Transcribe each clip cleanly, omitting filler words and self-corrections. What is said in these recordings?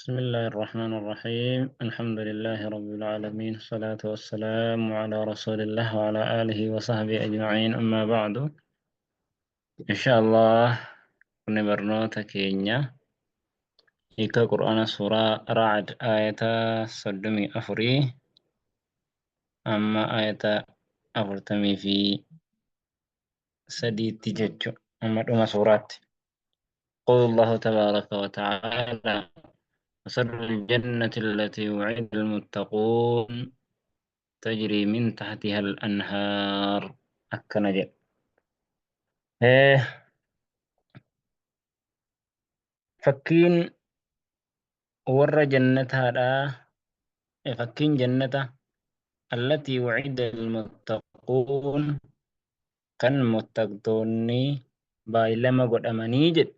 بسم الله الرحمن الرحيم. الحمد لله رب العالمين، الصلاة والسلام على رسول الله وعلى آله وصحبه أجمعين، أما بعد. إن شاء الله نبرنوتا كينيا إيكا قرآن سورة رعد آية صدمي أفري أما آية أفرتمي في سدي تججو أما أما سورات. قول الله تبارك وتعالى: مثل الجنة التي وعد المتقون تجري من تحتها الأنهار. أكنا جد إيه فكين ور جنتها لا إيه فكين جنة التي وعد المتقون كان متقوني بايلما قد أماني جد.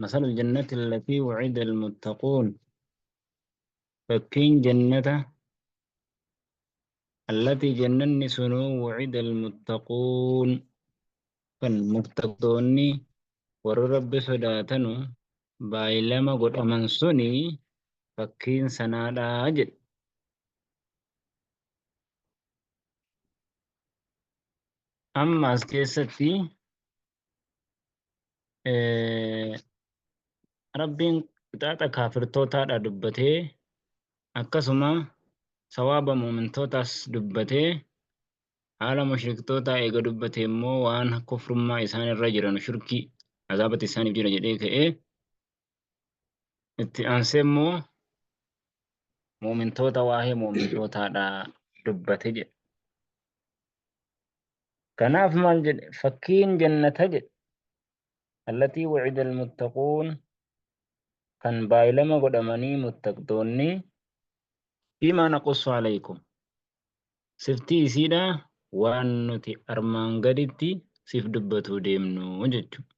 مثل الجنة التي وعد المتقون فكين جنة التي جنن سنو وعد المتقون كان متقوني ور رب صداتنو بايلما قد أمن سني فكين سنادا جد. أما أسكيستي Rabbiin qixaaxa kaafirtootaadha dubbatee akkasuma sawaaba mu'mintootaas dubbatee haala mushriktootaa eega dubbatee immoo waan kufrummaa isaan irra jiran shirkii azaabatti isaaniif jira jedhee ka'ee itti aansee immoo mu'mintoota waa'ee mu'mintootaadha dubbate jedhe. Kanaaf maal jedhe? Fakkiin jannata jedhe allatii wucida almuttaquun kan baay'ilama godhamanii muttaqtoonni fiimaa naqussu alaykum siftii isiidha waan nuti armaan gaditti siif dubbatuu deemnu jechuudha.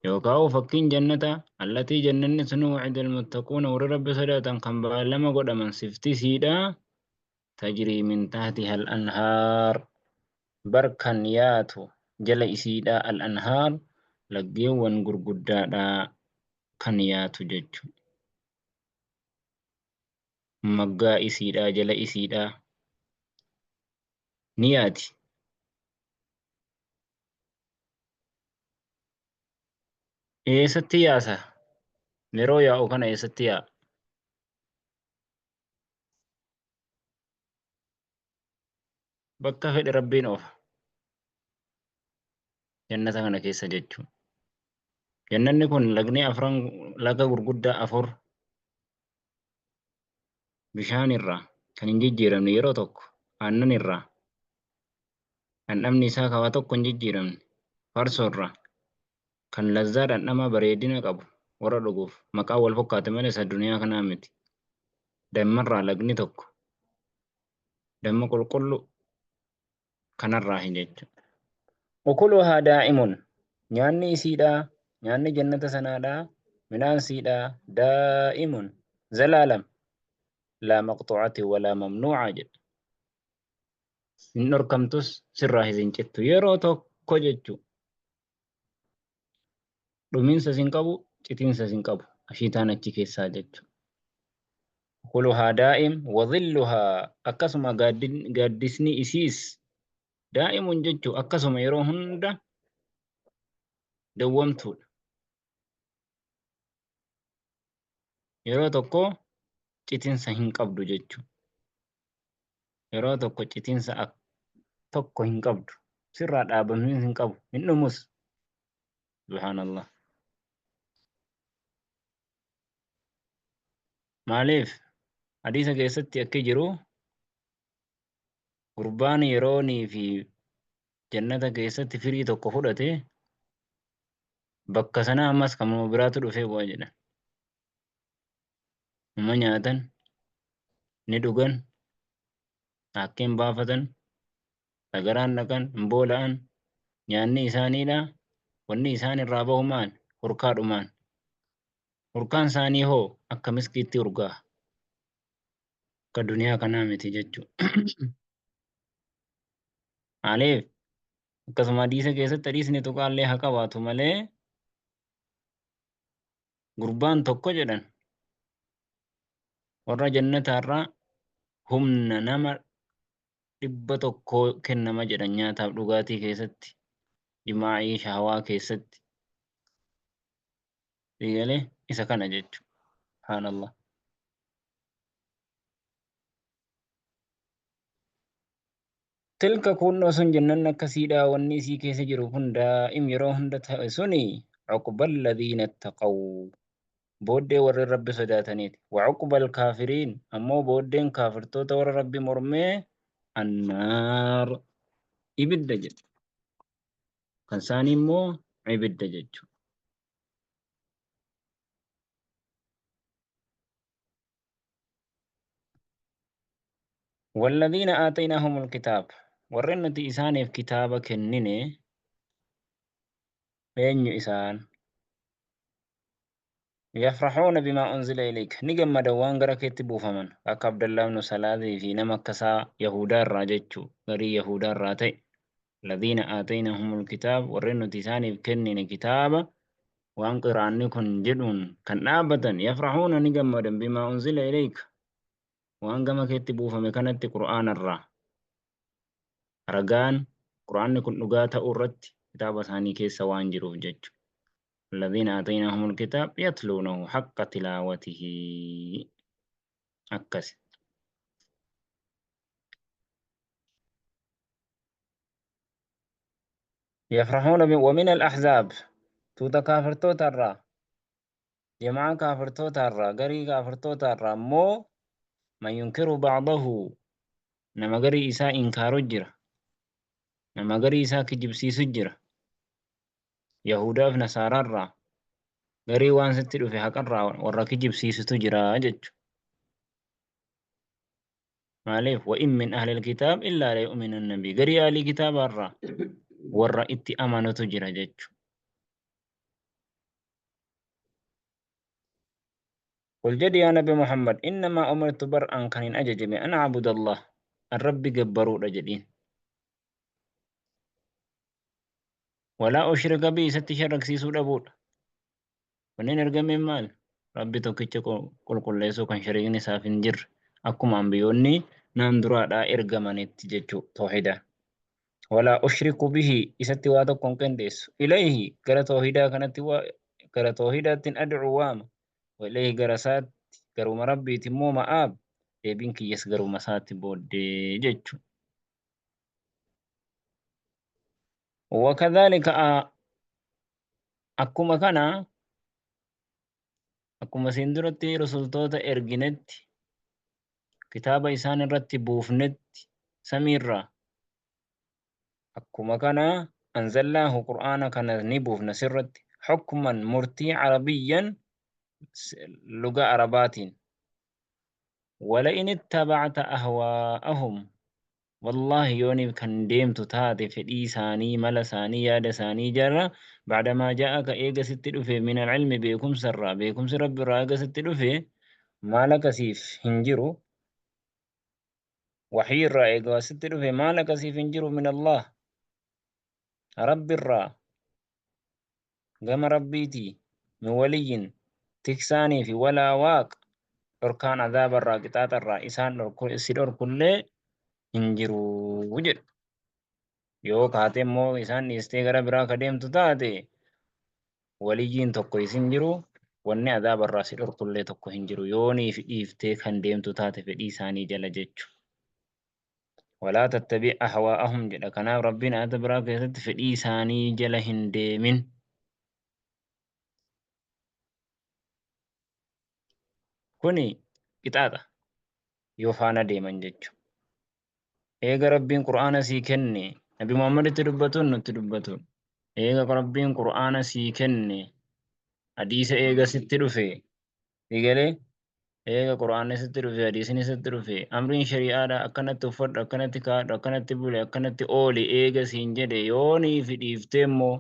Yookaan fakkiin jannata allatii jannanni sunu wucida almuttaquuna warra rabbi sodaatan kan baay'ilama godhaman siftii isiidha tajrii min tahtiha al-anhaar barkan yaatu jala isiidha al-anhaar laggeewwan gurguddaadha kan yaatu jechuudha. Maggaa isiidha jala isiidha ni yaati. Eessatti yaasa? Yeroo yaa'u kana eessatti yaa'a? Bakka fedhe rabbiin oofa. Jannata kana keessa jechuudha. Jannanni kun lagni afran laga gurguddaa afur bishaan irraa kan hin jijjiiramne yeroo tokko aannan irraa dhandhamni isaa kawaa tokko hin jijjiiramne farsoo irraa kan lazzaa dhandhama bareedina qabu warra dhuguuf maqaa wal fakkaate malee isa duniyaa kanaa miti. Dammarraa lagni tokko damma qulqulluu kanarraa hin jechuudha. Ukuluhaa daa'imun nyaanni isiidhaa nyaanni jannata sanaadhaa midhaan siidhaa daa'imun zalaalam laa maqxuucati walaa mamnuucaa jedha. Hin dhorkamtus sirraa hin cittu yeroo tokko jechuu. Dhumiinsa sin qabu citiinsa sin qabu ashiitaan achi keessaa jechuudha. Ukuluhaa daa'im wadhilluhaa akkasuma gaaddisni isiis daa'imun jechuu akkasuma yeroo hunda dawwamtuudha. Yeroo tokko citinsa hin qabdu jechuu. Yeroo tokko citinsa tokko hin qabdu. Sirraa dhaabamiinsa hin qabu. Hin dhumus. Subhaanallah. Maaliif hadiisa keessatti akki jiru gurbaan yeroonii fi jannata keessatti firii tokko fudhate bakka sanaa ammas kan biraatu dhufee bu'a jedha. Numa nyaatan, ni dhugan, haakkeen baafatan, dhagaraan dhaqan, hin boola'an, nyaanni isaaniidha. Wanni isaan irraa bahu maal? Hurkaadhumaan. Hurkaan isaanii hoo akka miskiitti urgaa'a. Akka duniyaa kanaa miti jechuudha. Maaliif? Akkasuma hadiisa keessatti hadiisni tuqaallee haa qabaatu malee Gurbaan tokko jedhan warra jannataarraa humna nama 100 kennama jedhan nyaataaf dhugaatii keessatti, jimaa'ii shahawaa keessatti. Eegalee isa kana jechuudha. Subhaanallah. Tilka kuunnoo sun jennanni akkasiidha wanni isii keessa jiru kun daa'im yeroo hunda ta'e suni cuqbal ladhiina ittaqaw booddee warri rabbi sodaataniiti wa cuqbal kaafiriin ammoo booddeen kaafirtoota warra rabbi mormee annaar ibidda jedhe kan isaanii immoo ibidda jechuudha. Walladhiina aataynaahumul kitaab warreen nuti isaaniif kitaaba kennine eenyu isaan? Yafrahuuna bimaa unzila ilayka ni gammadan waan gara keetti buufaman akka Abdallaa ibnu Salaazii fi nama akkasaa Yahudaa irraa jechuu garii Yahudaa irraa ta'e. Alladhiina aataynaahumul kitaab warreen nuti isaaniif kennine kitaaba waan qiraanni kun jedhuun kan dhaabbatan yafrahuuna ni gammadan bimaa unzila ilayka waan gama keetti buufame kanatti qur'aana irraa ragaan qur'aanni kun dhugaa ta'uu irratti kitaaba isaanii keessa waan jiruuf jechu. Alladhiina aataynaahumul kitaab yatluunahu haqqa tilaawatihi akkasi. Yafrahuuna bi wa min al-ahzaab tuuta kaafirtoota irraa jamaa kaafirtoota irraa garii kaafirtoota irraa immoo man yunkiru ba'dahu nama garii isaa inkaaru jira nama garii isaa kijibsiisu jira yahudaaf nasaaraa irraa garii waan sitti dhufe haqarraa warra kijibsiisutu jira jechu. Maaliif wa in min ahlil kitaab illaa la yu'minanna bihi. Garii ahlii kitaabaa irraa warra itti amanutu jira jechu. Qul jedhi yaa Nabi Muhammad innamaa umirtu bar an kan hin ajajame an a'budallah an Rabbi gabbaruudha jedhiin. Walaa ushrika bihi isatti sharraksiisuu dhabuudha. Wanni ergameen maal? Rabbi tokkicha qulqulleessuu kan shariikni isaaf hin jirre akkuma ambiyoonni naan duraadhaa ergamanitti jechuu toohidaan. Walaa ushriku bihi isatti waa tokko hin qindeessu. Ilayhi gara toohidaa kanatti waa gara toohidaattiin ad'u waama. Wa ilayhi gara isaatti garuma Rabbiiti immoo ma'aab deebiin kiyyas garuma isaatti booddee jechuu. Wakadhaalika Akkuma kana akkuma isin duratti rusultoota erginetti kitaaba isaan irratti buufnetti samiirraa akkuma kana anzalnaahu qur'aana kana ni buufna sirratti hukman murtii arabiyyan luga arabaatiin wala in ittabacta ahwaa'ahum Wallaahi yooniif kan deemtu taate fedhii isaanii, mala isaanii, yaada isaanii jala ba'da maa jaa'aka eega sitti dhufe minal ilmi beekumsa irraa, beekumsi Rabbi irraa eega sitti dhufe maalaka siif hin jiru, wahyii irraa eega waa sitti dhufe maalaka siif hin jiru min Allah Rabbi irraa gama Rabbiitii min waliyyin tiksaanii fi walaa waaq dhorkaan azaaba irraa qixaaxa irraa isaan dhorku si dhorkullee hin jiru jedhu. Yoo kaatee immoo isaan dhiistee gara biraa ka deemtu taate waliyyiin tokko isin jiru wanni azaaba irraa si dhorkullee tokko hin jiru yoonii fi dhiiftee kan deemtu taate fedhii isaanii jala jechu. Walaa tattabi ahwaa'ahum jedha. Kanaaf Rabbiin ayata biraa keessatti fedhii isaanii jala hin deemin. Kuni qixaaxa yoo faana deeman jechu. Eega Rabbiin Qur'aana sii kenne Nabi Muhammaditti dubbatuun nutti dubbatuun. Eega Rabbiin Qur'aana sii kenne hadiisa eega sitti dhufe Egalee eega Qur'aanni sitti dhufe hadiisni sitti dhufe amriin shari'aadha akkanatti uffadhu akkanatti kaa'adhu akkanatti buli akkanatti ooli eega siin jedhe yoonii fi dhiiftee immoo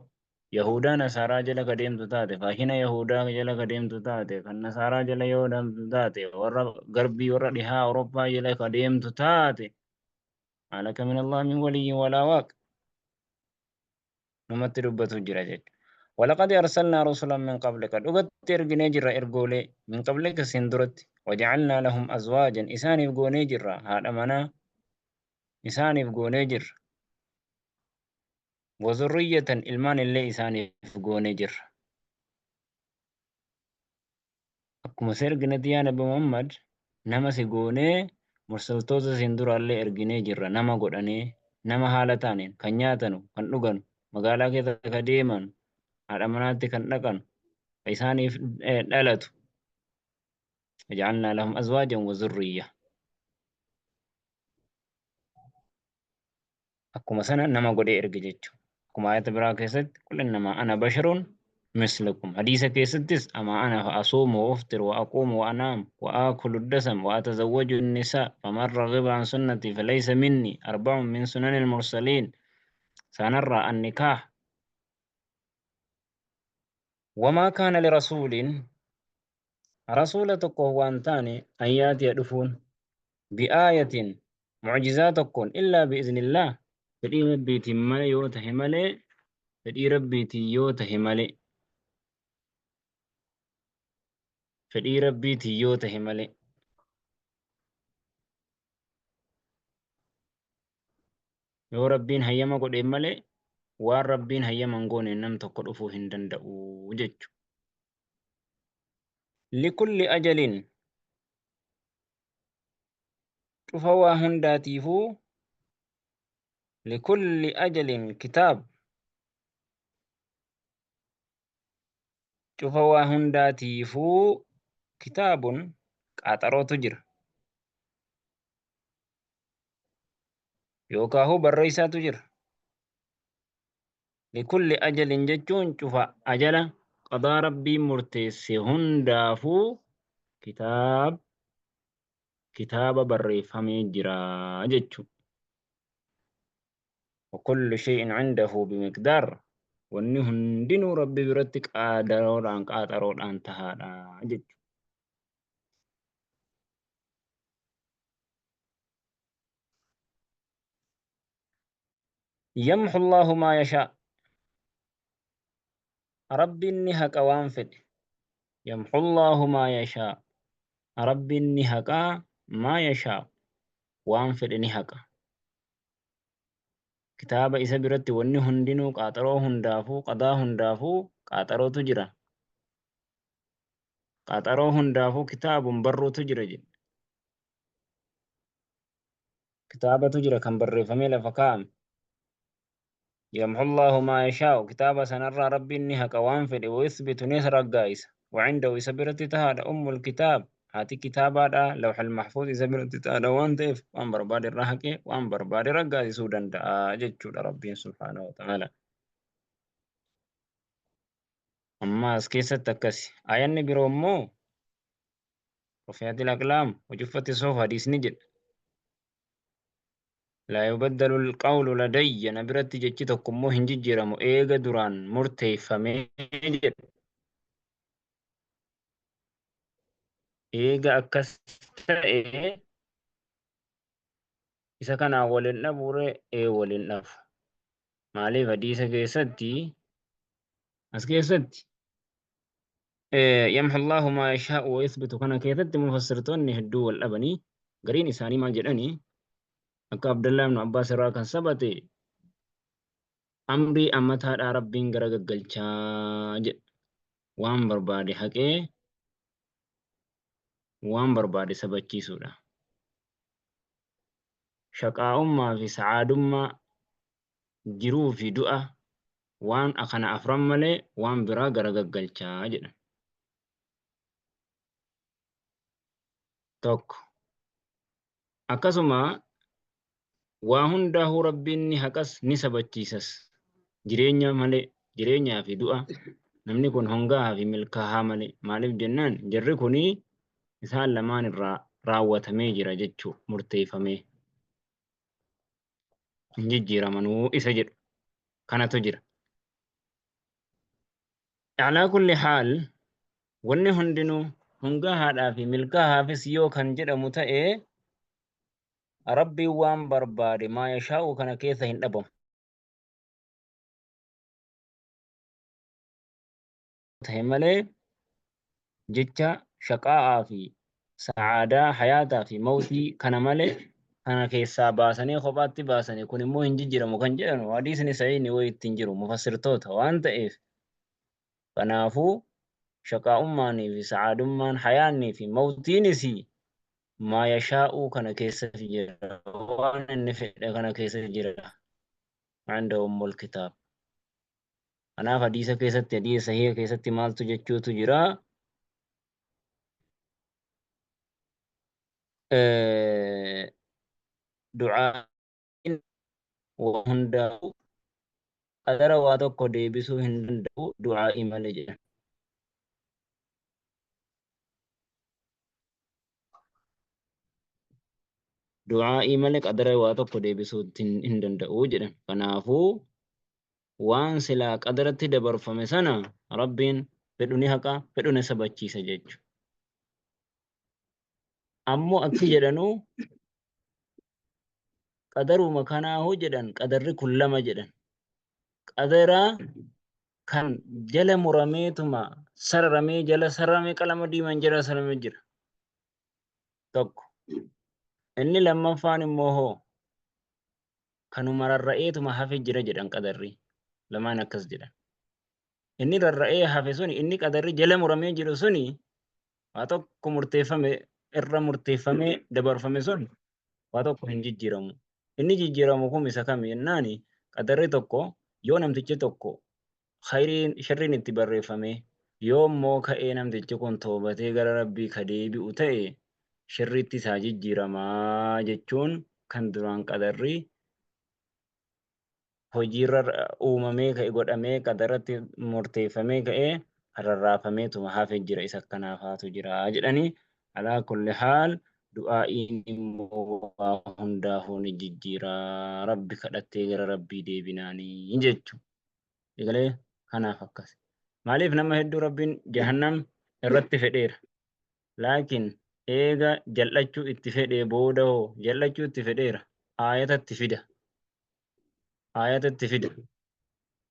Yahudaa Nasaaraa jala ka deemtu taate faashina Yahudaa jala ka deemtu taate kan Nasaaraa jala yoo deemtu taate warra garbii warra dhihaa Awurooppaa jala ka deemtu taate maalaka min Allah min waliyyin walaa waaq namatti dubbatu jira jechuudha. Walaqad arsalnaa rusulan min qablika, dhugatti erginee jirra ergoolee, min qablika siin duratti, waja'alnaa lahum azwaajan, isaaniif goonee jirra haadha manaa, isaaniif goonee jirra, wazurriyyatan, ilmaan illee isaaniif goonee jirra. Akkuma si erginetti yaa Nabi Muhammad nama si goonee, mursaltoota siin duraallee erginee jirra, nama godhanee, nama haala taaneen kan nyaatanu, kan dhuganu, magaalaa keessa ka deemanu, haadha manaatti kan dhaqanu, ka isaaniif dhalatu. Waja'alnaa lahum azwaajan wa zurriyya. Akkuma sana nama godhee erge jechuudha. Akkuma ayata biraa keessatti qul innamaa ana basharun mislukum. Hadiisa keessattis amaa ana fa asuumu wa uftiru wa aquumu wa anaam wa aakulu dasam wa atazawwaju nisaa faman raghiba an sunnati falaysa minni, arba'un min sunanil mursaliin. Sanarraa annikaah. Wamaa kaana lirasuulin, rasuula tokkoof waan taane, an yaatiya dhufuun, bi'aayatin, mu'jizaa tokkoon, illaa bi'iznillaah, fedhii Rabbiitiin malee yoo tahe malee, fedhii Rabbiitiin yoo tahe malee, fedhii Rabbiitiin yoo tahe malee. Yoo Rabbiin hayyama godheen malee waan Rabbiin hayyama hin gooneen nam tokko dhufuu hin danda'u jechu. Likulli ajalin, cufa waa hundaatiifuu, likulli ajalin kitaab, cufa waa hundaatiifuu kitaabun, qaaxarootu jira yookaahuu barreessaatu jira. Likulli ajalin jechuun cufa ajala qadaa Rabbiin murteesse hundaafuu kitaab, kitaaba barreeffamee jira jechu. Wakullu shay'in indahu bimiqdaar, wanni hundinuu Rabbi biratti qaadaroodhaan, qaaxaroodhaan tahaadha jechu. Yamhu Allaahu maa yashaa, Rabbiin ni haqa waan fedhe. Yamhu Allaahu maa yashaa, Rabbiin ni haqa, maa yashaa, waan fedhe ni haqa. Kitaaba isa biratti wanni hundinuu qaaxaroo hundaafuu, qadaa hundaafuu qaaxarootu jira. Qaaxaroo hundaafuu kitaabun, barruutu jira jedhe. Kitaabatu jira kan barreeffamee lafa kaa'ame. Yamhullaahu maa yashaa'u, kitaaba sanarraa Rabbiin ni haqa waan fedhe, wa yuthbitu, ni raggaa'isa. Wa indahu, isa biratti tahaadha, ummul kitaab, haati kitaabaadha, lawhal mahfuuz isa biratti tahaadha waan ta'eef waan barbaade irraa haqee waan barbaade raggaasisuu danda'a jechuudha Rabbiin subhaanahu wa ta'aala. Amma as keessatti akkasi. Aayanni biroo immoo rufi'atil aqlaam wa juffati suhuf hadiisni jedha. Laa yubaddalu alqawlu ladayya, na biratti jechi tokko immoo hin jijjiiramu eega duraan murteeffamee jedha. Eega akkas ta'e isa kanaan wal hin dhabuure? Ee, wal hin dhabu. Maaliif? Hadiisa keessatti as keessatti yamhu Allahu maa yashaa'u wa yuthbitu kana keessatti mufassirtoonni hedduu wal dhabanii, gariin isaanii maal jedhanii, akka Abdallah ibn Abbaas irraa kan sabate, amrii ammataadhaa Rabbiin gara gaggalchaa jedha, waan barbaade haqee waan barbaade sabachiisuudha. Shaqaa'ummaa fi sa'aadummaa, jiruu fi du'a, waan kana afran malee waan biraa gara gaggalchaa jedhan. Tokko. Akkasuma waa hundaahuu Rabbiin ni haqas ni sabachiisas. Jireenya malee, jireenyaa fi du'a, namni kun hongahaa fi milkaahaa malee. Maaliif jennaan jarri kuni isaan lamaan irraa raawwatamee jira jechuu, murteeffamee. Hin jijjiiramanuu isa jedhu kanatu jira. Alaa kulli haal wanni hundinuu hongahaadhaa fi milkaahaafis yoo kan jedhamu ta'e, Rabbiin waan barbaade maa yashaa'u kana keessa hin dhabamu. tahe malee jecha shaqaa'aa fi sa'aadaa, hayaataa fi mawtii kana malee kana keessaa baasanii kophaatti baasanii kun immoo hin jijjiiramu kan jedhanu hadiisni sahiihni wayi itti hin jiru mufassirtoota waan ta'eef. Kanaafuu shaqaa'ummaanii fi sa'aadummaan, hayaannii fi mawtiinis maa yashaa'uu kana keessa jira, waan inni fedhe kana keessa jira. Inda ummul kitaab. Kanaaf hadiisa keessatti, hadiisa sahiha keessatti maaltu jechuutu jira? Du'aa'iin waa hundaa'u qadara waa tokko deebisuu hin danda'u du'aa'ii malee jedhan. Du'aa'ii malee qadara waa tokko deebisuu hin danda'u jedhan. Kanaafuu waan silaa qadaratti dabarfame sana Rabbiin fedhu ni haqa, fedhu ni sabachiisa jechu. Ammoo akki jedhanuu qadaruma kanaahuu jedhan, qadarri kun lama jedhan. Qadara kan jala murameetuma sararamee jala sararamee qalama diimaan jala sararamee jira. Tokko. Inni lammaffaan immoo hoo kanuma rarra'eetuma hafe jira jedhan qadarri. Lamaan akkas jedhan. Inni rarra'ee hafe suni, inni qadarri jala muramee jiru suni, waa tokko murteeffame irra murteeffamee dabarfame sun waa tokko hin jijjiiramu. Inni jijjiiramu kun isa kami jennaani, qadarri tokko yoo namtichi tokko khayriin sharriin itti barreeffamee, yoo immoo ka'ee namtichi kun toobatee gara Rabbii ka deebi'u ta'e sharriitti isaa jijjiiramaa jechuun, kan duraan qadarri hojiirra uumamee ka'e godhamee qadaratti murteeffamee ka'ee rarraafameetuma hafe jira, isa akkanaafaatu jira jedhanii. Alaa kulli haal du'aa'iin immoo waa hundaafuu ni jijjiira, Rabbi kadhattee gara Rabbii deebinaanii jechu egalee. Kanaaf akkas maaliif nama hedduu Rabbiin jahannam irratti fedheera, laakiin eega jal'achuu itti fedhee booda hoo jal'achuu itti fedheera, aayatatti fida, aayata itti fida,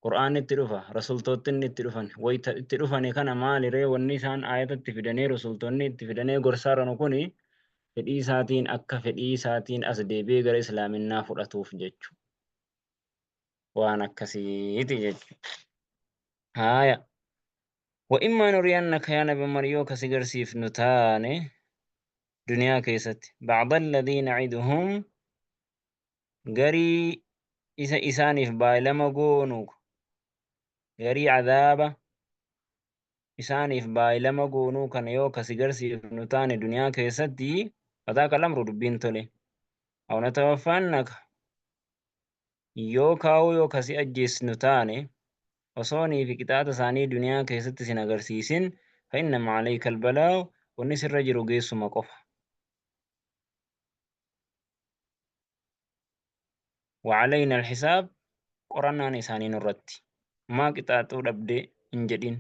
Qur'aanni itti dhufa, rasultoottinni itti dhufan. Wayta itti dhufani kana maali ree wanni isaan aayata itti fidanii rasultoonni itti fidanii gorsaaranu kuni? Fedhii isaatiin, akka fedhii isaatiin as deebi'ee gara islaaminnaa fudhatuuf jechu. Waan akkasiiti jechu. Haaya. Wa immaa nuriyannaka, yaa Nabi Muhammad, yoo ka si garsiifnu taane duniyaa keessatti ba'da alladhii na'iduhum, garii isa isaaniif baay'ilama goonu, garii azaaba isaaniif baay'ilama goonuu kana yoo ka si garsiifnu taane duniyaa keessatti, fadhaaka lamru, dubbiin tole, aw natawaffaannaka, yoo kaa'uu yoo ka si ajjeesnu taane osoonii fi qixaaxa isaanii duniyaa keessatti sin agarsiisin, fa innama alayka albalaaw, wanni sirra jiru geessuma qofa. Wa alayna alhisaab, qorannaan isaanii nurratti. Maa qixaaxuu dhabde hin jedhin.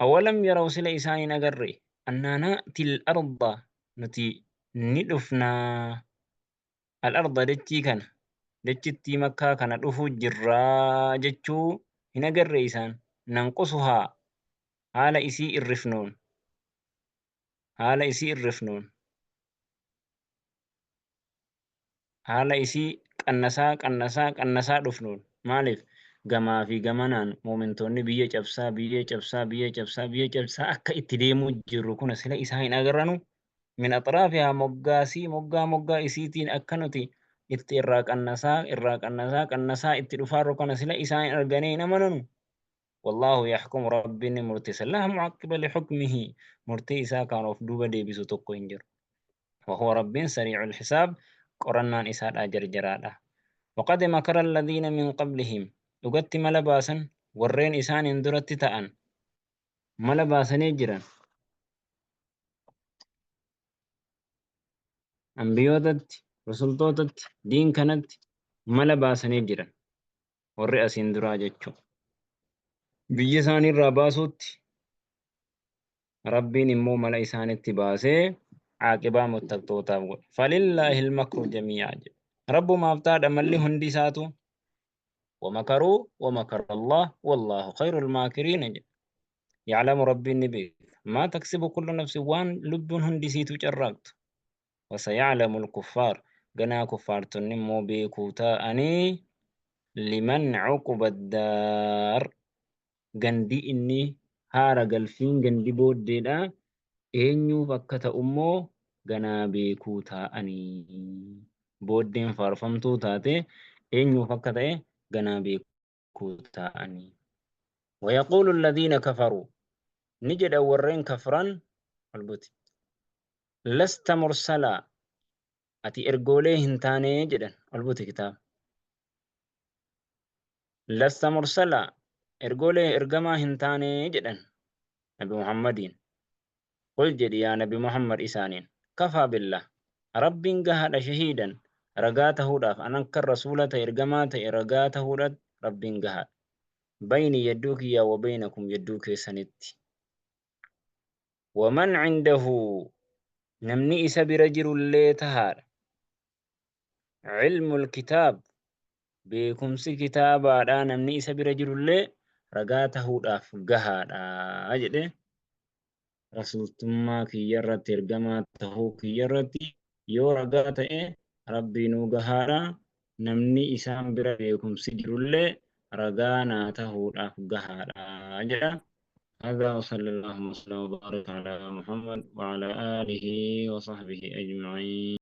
Awalam yaraw, sila isaan hin agarre, annaa na'ti al-arda, nuti ni dhufnaa, al-arda, dachii kana, dachittii Makkaa kana dhufuu jirraa jechuu hin agarre isaan? Nanqusuhaa, haala isii irrifnuun, haala isii irrifnuun, haala isii qannasaa qannasaa qannasaa dhufnuun. Maaliif gamaa fi gamanaan muumintoonni biyya cabsaa, biyya cabsaa, biyya cabsaa, biyya cabsaa akka itti deemuu jirru kuna sila isaa hin agarranu? Min axraafihaa, moggaasii, moggaa moggaa isiitiin akka nuti itti irraa qannasaa, irraa qannasaa qannasaa itti dhufaarru kana sila isaa hin arganii hin amananu? Wallaahu yaxkumu, Rabbiin ni murteessa, laa mu'aqqiba lixukmihi, murtii isaa kaan of duuba deebisu tokko hin jiru. Wahuwa, Rabbiin, sariicul hisaab, qorannaan isaadhaa jarjaraadha. Waqad makara alladhiina min qablihim, dhugatti mala baasan warreen isaaniin duratti ta'an, mala baasanii jiran. Ambiyootatti, rusultootatti, diin kanatti mala baasanii jiran warri asiin duraa jechuu. Biyya isaanii irraa baasuutti Rabbiin immoo mala isaanitti baasee aaqibaa muttaqtootaaf godhe. Falillaahi ilmakru jamii'aa jedhe. Rabbumaaf taadha malli hundi isaatu. Wamakaruu wamakara Allah wallaahu khayrul maakiriina jedha. Ya'lamu Rabbiin ni beeka. Maa taksibu kullu nafsin waan lubbuun hundi isiituu carraaqxu. Wasaya'lamul kuffaar ganaa kuffaartonni immoo beekuu taa'anii liman cuquba daar gandi inni haara galfiin gandi booddeedha eenyuuf akka ta'u immoo ganaa beekuu taa'anii booddeen faarfamtuu taate eenyuuf akka ta'e ganaa beekuu taa'anii. Wayaquulu alladhiina kafaruu ni jedhan warreen kafran ol buti. Lasta mursalaa ati ergoolee hin taanee jedhan ol buti kitaaba. Lasta mursalaa ergoolee ergamaa hin taanee jedhan Nabi Muhammadiin. Qul jedhi yaa Nabi Muhammad isaaniin kafaa billah Rabbiin gahaadha shahiidan ragaa tahuudhaaf an akkan rasuula ta'e ergamaa ta'e ragaa tahuudhat Rabbiin gahaadha. Bayni yedduu kiyyaa wa baynakum yedduu keessanitti. Waman cindahu namni isa bira jirullee tahaadha. Cilmul kitaab beekumsi kitaabaadhaa namni isa bira jirullee ragaa tahuudhaaf gahaadha jedhe. Rasuultummaa kiyyarratti ergamaa tahuu kiyyarratti yoo ragaa ta'e Rabbiinuu gahaadha. Namni isaan bira beekumsi jirullee ragaa naa tahuudhaaf gahaadha jedha. هذا وصلى الله وسلم وبارك على محمد وعلى آله وصحبه أجمعين.